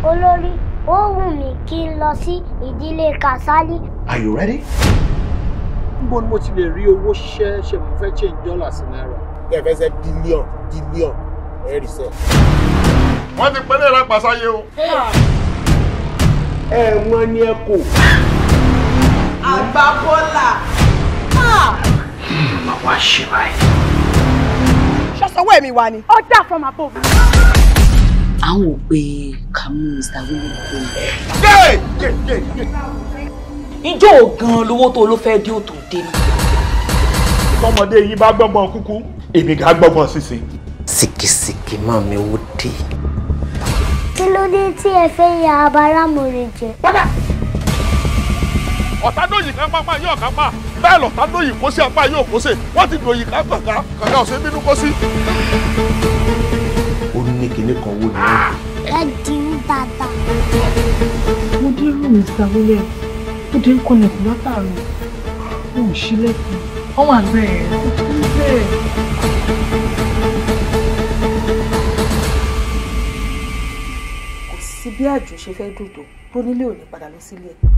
Olórí, ó wù mí kí n lọ sí ìdílé Kàsálí. Are you ready? Níbo ni mo ti lè rí owó ṣiṣẹ́ ṣe mo fẹ́ change dollar sí náírà? Bẹ́ẹ̀ fẹ́ sẹ́ bílíọ̀n bílíọ̀n ẹ̀rì sẹ́. Wọ́n ti pẹ́lẹ́ ra pàṣáyé o. Ẹ wọ́n ní ẹ kò. Àgbàbọ́là. Màá wá ṣe báyìí. Ṣọ́sọ́wọ́ ẹ̀mí wa ni. Order from above. Àwọn ò pé ká mú Mr. William kúrò. Ijó gan lówó tó ló fẹ́ dé òtò dé ni. Tọmọdé yìí bá gbọ́gbọ́n kúkú, èmi gà gbọ́gbọ́n sísìn. Sìkìsìkì máa mi wó dé. Kí ló dé tí ẹ fẹ́ ya abáramọ̀rẹ̀ jẹ? Ọ̀tá dòyìn ká pápá yóò ká pa, bẹ́ẹ̀ lọ̀tá dòyìn kó sí apá yóò kó sè, wọ́n ti dòyìn ká kàkà, kàkà ọ̀sẹ̀ bínú kó sí. Ó ní kinní kan wó ni wọ́n. Ẹ dìrú dáadáa. Mo dérò Mr. William, ó dé ń kọlẹ̀kùn látàárọ̀, ó ò ṣílẹ̀kùn, wọ́n wà bẹ́ẹ̀ bẹ́ẹ̀. Kò sí bí àjò ṣe fẹ́ dùn tó nílé ò ní padà lọ sílé ẹ̀.